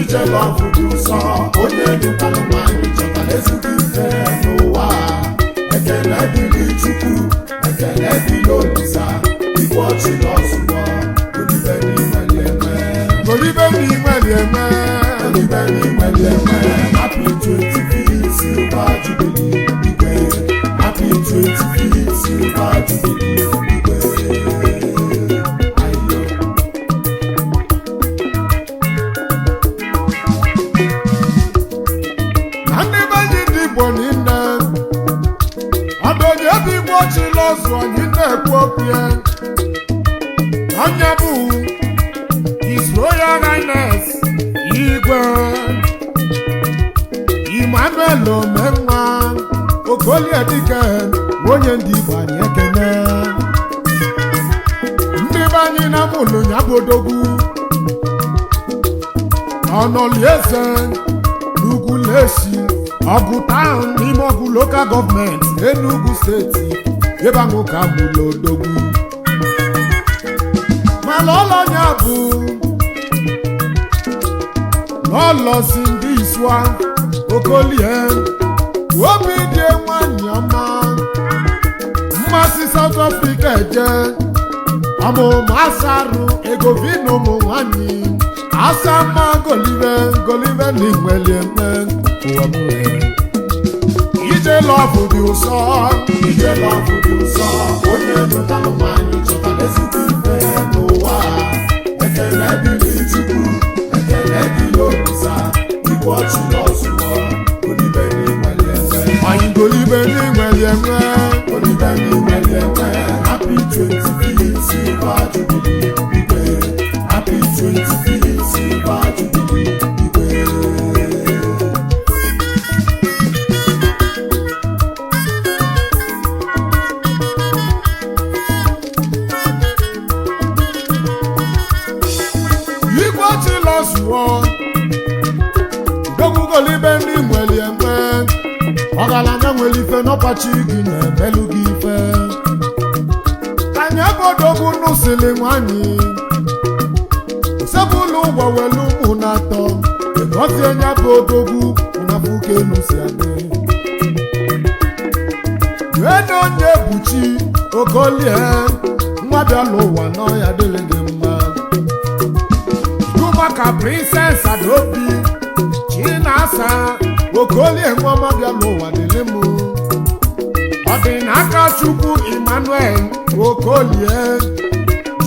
Ije love dị ụsọ. Onye dụtalụ nwanyị chọtara ezigbo ife n'ụwa. Ekele dịrị Chukwu, ekele dịrị Olisa. Igwe ọchị n'ọzụgbọ, olibe n'inweli eme. Olibe n'inweli eme. Olibe n'inweli eme. Happy 25th Silver Jubilee, Igwe. Happy 25th Silver Jubilee, Igwe. Ayo. Na ndị be anyị, ndị Igbo niile, ọdụ onye ebe Igwe ọchịla ọzụ anyị na-ekwu okwu ya, onye bụ His Royal Highness Igwe Emmanuel Omenwa Okolie Dike, onye ndị Igbo, anyị ekene. Ndị be anyị na mụlụ ya bụ odogwu ọnọlieze n'ugwu lesi ọgụ town n'ime Ọgụ Local Government, Enugu Steeti, ebe ahụ ka mụlụ odogwu. Mana ọlọnya bụ n'ọlọsi ndị Isua Okolie, obi dị nwanyị ọma, mmasị South Africa eje ọmụmụ asarụ ego vinu ụmụ nwanyị asama golive golive na inweli eme ụwa m. Ije love dị ụsọ. Ije love dị ụsọ. Onye dụtalụ nwanyị chọtara ezigbo ife n'ụwa. Ekele dịrị Chukwu, ekele dịrị Olisa. Igwe ọchị n'ọzụgbọ, olibe n'inweli eme. Anyị golibe na inweli enwe. Olibe n'inweli eme. Happy 25th Silver Jubilee, Igwe. Happy 25th Silver Jubilee, Igwe. Igwe ọchịlọsụọ dogugolibe ndị nwere enwe ọgaranya nwere ife n'ọkpachi gị na-emelụ gị ife anyị ebodogwu nụsịrị nwanyị sebụlụ ụgwọ welu ụmụ na atọ egozie nya bụ odogwu ụnafụkenu si adị wee na onye buchi Okolie nwa bịala ụwa n'ọya dịrị gị mma maka Princess Adaobi Chinasa Okolie nwa bịa n'ụwa dịrị m. Ọ dị n'aka Chukwu Emmanuel Okolie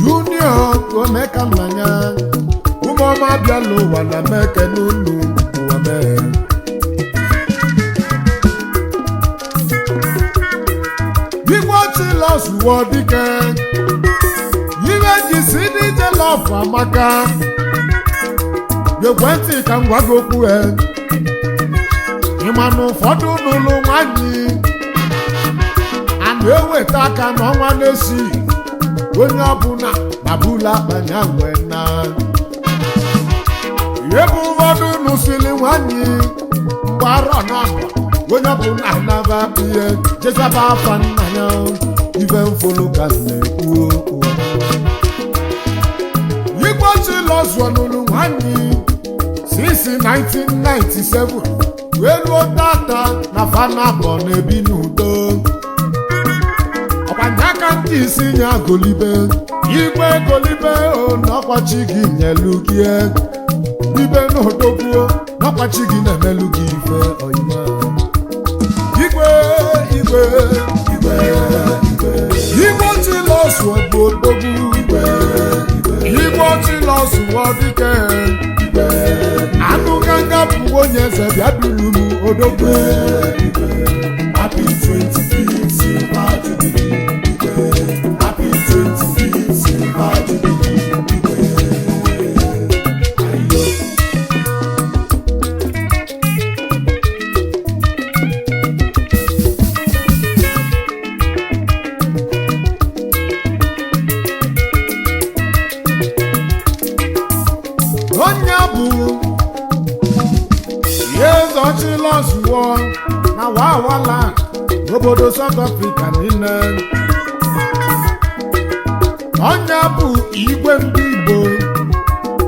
Junior Omeka nnanya ụmụọma bịa n'ụwa na meke n'unu ụwa mee. Igwe chilọsụwọ dike ihe ji si n'ije love amaka. Ekwentị ka m gwa gị okwu e, ịma na ụfọdụ n'ụlọ nwanyị a na-eweta aka n'ọnwa na-esi onye ọbụla babula akpanya nwe na ebe ụfọdụ nụsịrị nwanyị mgbe arọ na-abụ onye ọbụla anaba ihe jezaba afa nna ya ife mfolu ka m na-ekwu okwu. Igwe chilọzụọ n'ụlọ nwanyị since 1997 wee ruo tata na fanabọ na-ebi n'udo. Ọkwanye aka ndị isi ya golibe igwe golibe o n'ọkwachi gị nyelu gị ibe n'odogbuo n'ọkwachi gị na-emelu gị ife oyima igwe igwe Igwe, igwe, igwe chilọsụ bụ odogwu igwe, igwe, igwe chilọsụ dike igwe, anụ ganga bụ onye eze bịa duru m odogwu. Igwe. Happy 25th Silver Jubilee, Igwe. Happy 25th Silver Jubilee, Igwe. Ayo. Onye bụ eze ọchịlọsụọ na wawala n'obodo South Africa niile, onye bụ igwe ndị Igbo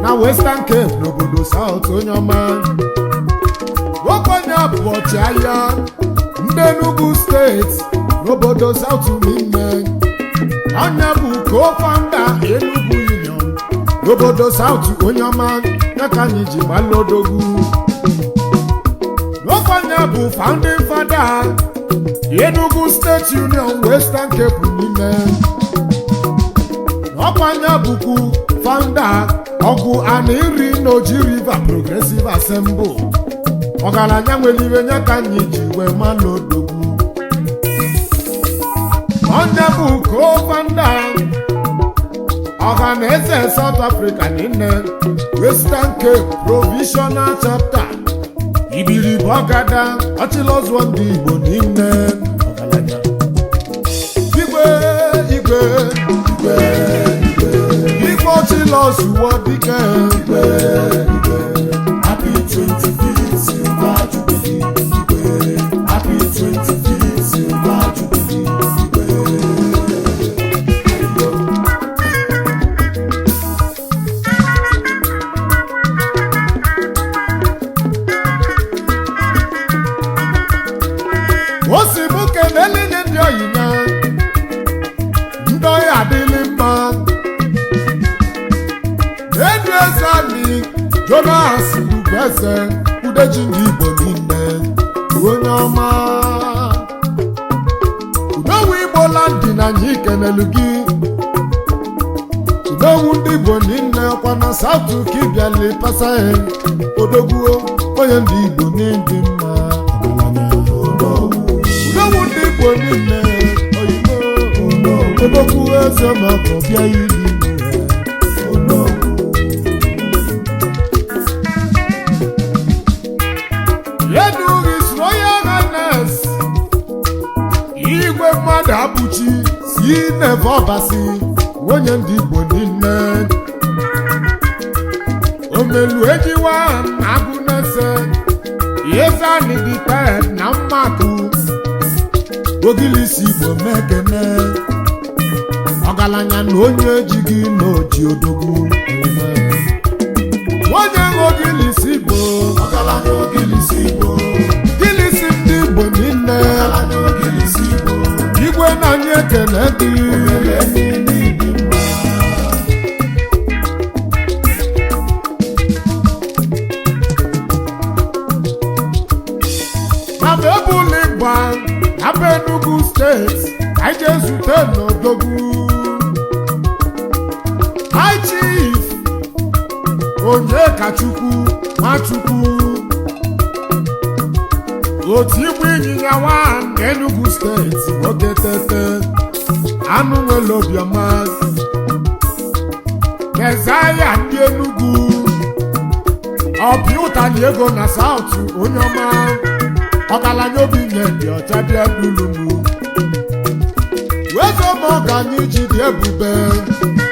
na na Western Cape n'obodo South onye ọma. Nwokonye bụ ọchịagha ndị Enugu steeti n'obodo South n'ime. Onye bụ co-founder Enugu Union n'obodo South onye ọma, ya ka anyị ji gbalụ odogwu. Nwokonye bụ founding father Enugu State Union Western Cape n'ime. Ọkwanye bụkwu founder ọgụ ana iri na Oji River Progressive Assembly. Ọgaranya nwere iwe, nye ka anyị ji wee malụ odogwu. Onye bụ co-founder Ọhaneze South Africa niile, Western Cape Provisional Chapter, ibiribe ọgada ọchịlọzụọ ndị Igbo niile, ọgaranya. Igwe, igwe, igwe, igwe, ọchịlọzụọ dike. Igwe, igwe, happy 25th Silver Jubilee. Igwe, happy 25th Silver Jubilee. Igwe. Ayo. O si mụ kelele nye ndị oyi na ndị oyi adịlị mma. Edu eze anyị Jonas Ugwueze Udeji, ndị Igbo niile, onye ọma. Udowu Igbo landị na anyị kenelu gị. Udowu ndị Igbo niile kwa na South ka ịbịali pasahe odogwuo, onye ndị Igbo n'ịdị mma, ọgaranya. Udowu ndị Igbo niile, oyibo odogwu, eze maka ọbịa ili. Yedu His Royal Highness Igwe mmadụ abụchi si neve ọbasi, nwunye ndị Igbo niile, omelu ejiwa agụ na-ese yezani dite na mmakụ ogilisi Igbo mekene, ọgaranya na onye ejighị na oji odogwu. Onye ogilisi Igbo, Ọgaranya ogilisi Igbo. Gilisi ndị Igbo niile. Ọgaranya ogilisi Igbo. Igwe na anyị ekele gị. Omele niile dị mma. Na mebụla ịgba na be Enugu steeti, anyị ga-ezute n'odogwu High Chief Onyekachukwu Nwachukwu, otu igwe ịnyịnya nwa Enugu steeti, nwoke tete anụ nwere obiọma, Mezaya ndị Enugu, ọbịa ụtali ego na South, onye ọma, ọgaranya obi nye dị ọcha, bịa dulumu wezoma ọka anyị ji dị ebube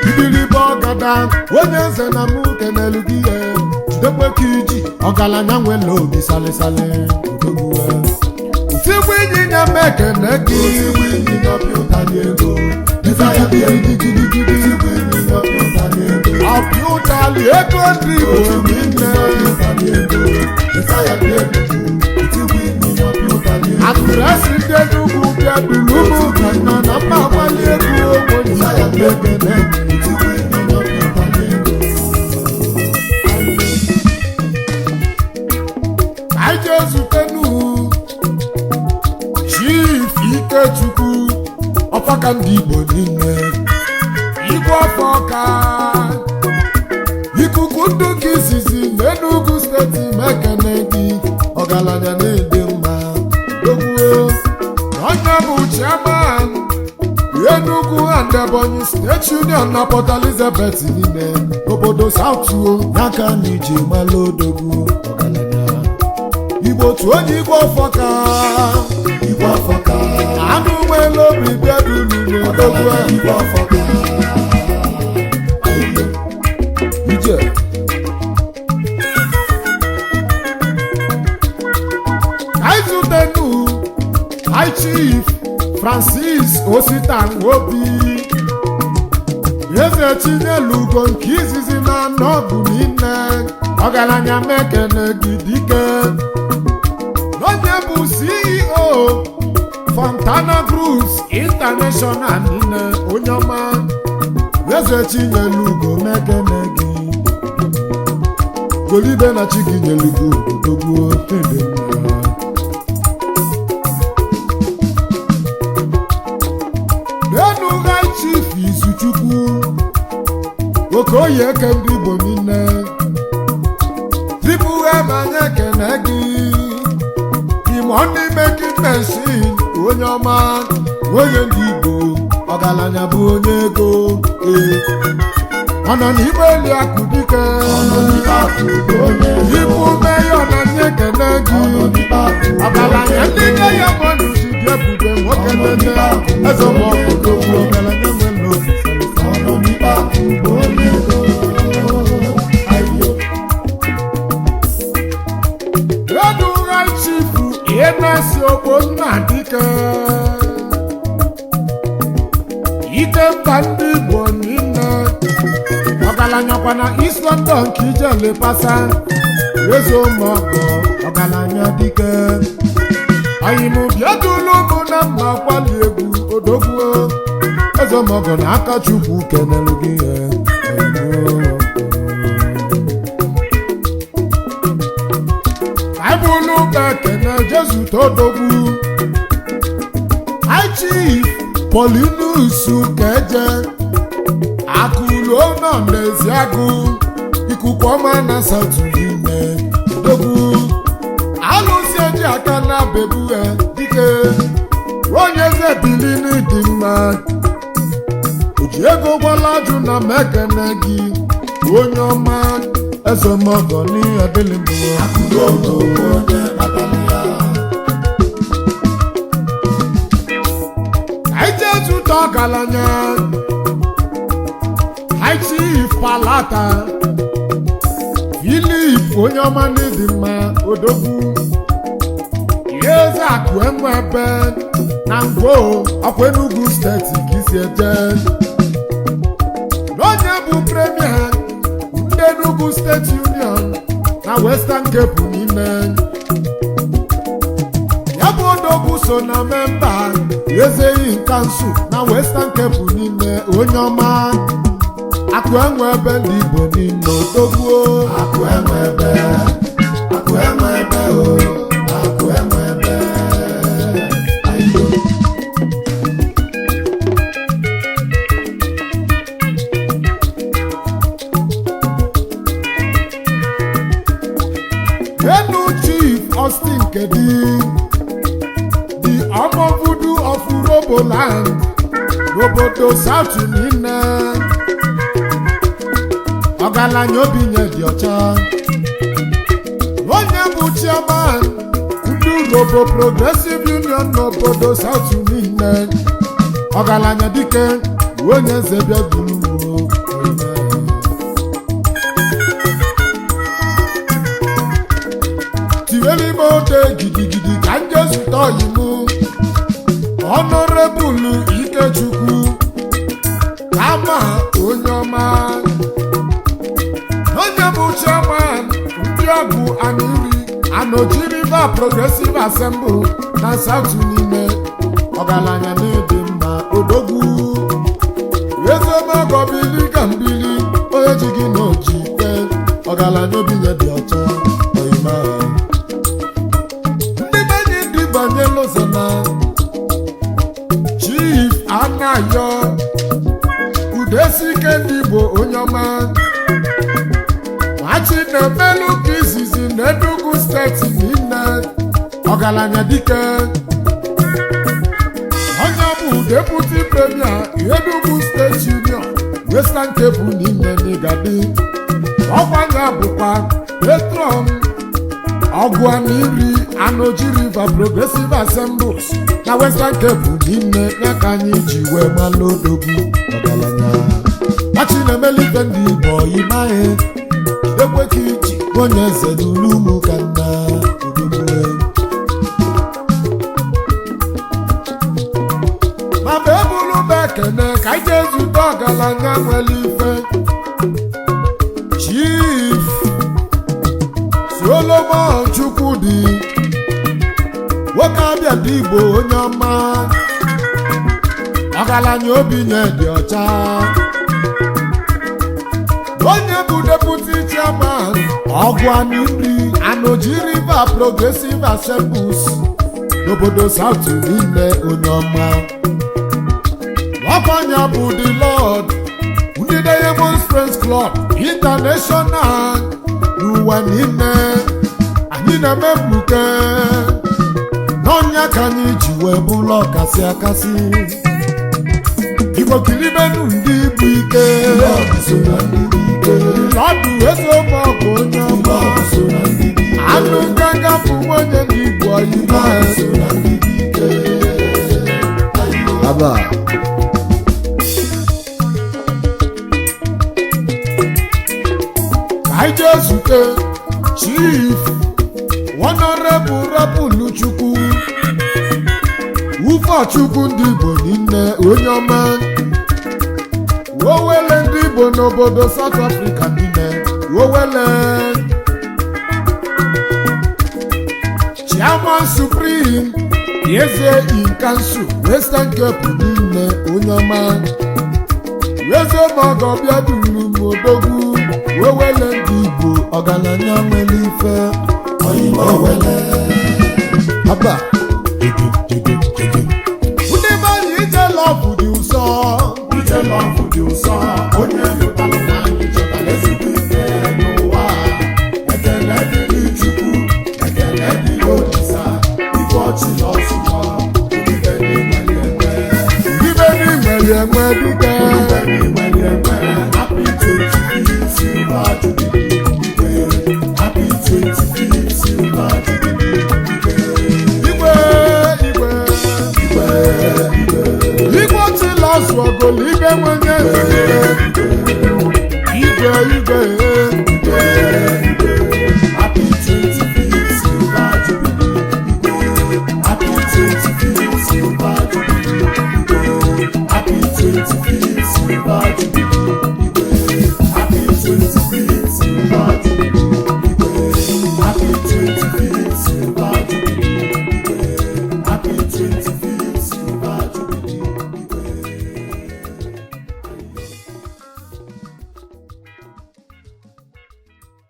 ibiribe ọgada, onye eze na mụ kenelu gị ihe jidekwe ka iji ọgaranya nwere obi salịsalị, odogwu otigbu ịnyịnya m ekene gị. Otigbu ịnyịnya pịa ụtalị ego. Mezaya bịa gidigidi. Otigbu ịnyịnya pịa ụtalị ego. Ọpịa ụtalị ego ndị Igbo Otigbu niile. ịnyịnya pịa ụtalị ego. Mezaya bịa ebubu. Otigbu ịnyịnya pịa ụtalị ego. Atụrụasị ndị Enugwu bịa dulumu ka nọ na mma agbali egwu onye Mezaya bịa ekene. Otigbu ịnyịnya pịa ụtalị ego. Anyị jee zute Nuhu Chief Ikechukwu ọfaka ndị Igbo niile, igwe ọfọka, ikuku ndụ nke izizi n'Enugu steeti, mekene gị, ọgaranya na-ede mma, dogbuo. Onye bụ chairman Enugu and Ebonyi State Union na Port Elizabeth niile obodo South o, n'aka anyị ji malụ odogwu, ọgaranya Igbo otu onye, igwe ọfọka. Igwe ọfọka. Anụ nwere obi bịa dulu n'odogwu. Ọgaranya igwe ọfọka. Ije anyị zutenu High Chief Francis Osita Nwobi, Eze Chinyelugo nke izizi na anọgụ niile, ọgaranya mekene gị dike. Onye bụ CEO Fontana Groups International niile, onye ọma. Eze Chinyelugo mekene gị, golibe na Chiginyelugo odogwu dị mma. N'enu High Chief Izuchukwu Okoye eke ndị Igbo niile, Triple M, anyị ekene gị. Ime making machine, onye ọma, onye ndị Igbo, ọgaranya bụ onye ego. Ee, ọ nọ n'igbe eli akụ dike. Ibu meyo na nye ekene gị, ọgaranya ndị nne ya mmadụ ji dị ebube, nwoke nene eze ọmọgwụ, ọgaranya nwere obi. Ọnọ n'ikpe akụ bụ onye ego. Ayo. Edu High Chief Enesi Ogbonna dike ike mba ndị Igbo niile, ọgaranya kwa na East London ka ije lepasa eze ụmụọgọ, ọgaranya dike ayịmụbịadulu mụ na mma kwali egwu odogwu eze ụmụọgọ na aka Chukwu kenelu gị ya. Baịbụlụ bụ ekene Jesu todogwu. High Chief Paulinus Keje akụluo nọ n'ezi agụ ikuku ọma na satụ niile, odogwu alụsị eji aka na bebu ya dike, onye eze bilini dị mma, oji ego gwala ajụ na mekene gị, onye ọma, eze mọgọ n'ihe adịlị mma. Akụrụ onye kpatara ya. Anyị jee zụta ọgaranya High Chief Palata Filip, onye ọma n'ịdị mma, odogwu eze akụ enwe ebe na ngwo ọkwa Enugu steeti ka isi eje, n'onye bụ premier ndị Enugu steeti union na Western Cape n'ime ya bụ odogwu so na memba ezeyi kansụl na Western Cape n'ime, onye ọma, akụ enwe ebe ndị Igbo niile, odogwu. Akụ enwe ebe, akụ enwe ebe o, akụ enwe ebe. Ayo. Enu Chief Austin Kedi, the Omovudu of Urhoboland n'obodo South niile, ọgaranya obi nye dị ọcha, onye bụ chairman ndị Urhobo Progressive Union n'obodo South niile, ọgaranya dike, onye eze bịa buru. Tiwere ime ote gidigidi ka nje zụta ọyịmụ Honorable Ikechukwu kama onye ọma, onye bụ chairman ndị ọgụ aniri Anochi River Progressive Assembly na South n'ime, ọgaranya na-ede mma, odogwu ezemọgọbili ka mbili onye ji gị na oji ike, ọgaranya obi nye dị ọcha ọyịma. Ndị be anyị dị banye lụzana Chief Anayo Udesike ndị Igbo, onye ọma, machi na-emelu ka izizi na Enugu steeti niile, ọgaranya dike, onye bụ deputy premier Enugu steeti union Western Cape niile n'Igadi, ọkwa ya bụkwa patron ọgụ aniri Anoji River Progressive Assemblies na Western Cape n'ime ya ka anyị ji wee malụ odogwu ọgaranya machi na-emelite ndị Igbo ịmaghị ekwe ka iji onye eze n'ulu ka nna odogwu. Ma mgbe ebulu m ekene ka Ka anyị jee zute ọgaranya nwere ife, Chief Solomon Chukwudi, nwoke abịa dị Igbo, onye ọma, ọgaranya obi nye dị ọcha, onye bụ deputy chairman ọgụ anụ nri Anoji River Progressive Assemblies n'obodo South niile, onye ọma. Ọkwanya bụ the Lord ndị Diamond Friends Club International n'ụwa niile. Anyị na-eme mgbuke n'ọnya ka anyị ji wee bụrụ ọkasị akasị. Igbo, kilibenu ndị bụ ike. Lord so na ndị bụ ike. Lọdụ Ezeọgụ, onye ọma. Lord so na ndị bụ ike. Anụ nganga bụ nwunye ndị Igbo ọyịma. Lord so na ndị bụ ike. Aba. Ka anyị jee zute Chief Honorable Rapulu Chukwu Ufọchukwu, ndị Igbo niile, onye ọma, owele ndị Igbo n'obodo South Africa niile, owele Chairman Supreme Eze in Council Western Cape niile, onye ọma, eze mọgọ bịa duru m odogwu, owele ndị Igbo, ọgaranya nwere ife. Oyima owele. Haba.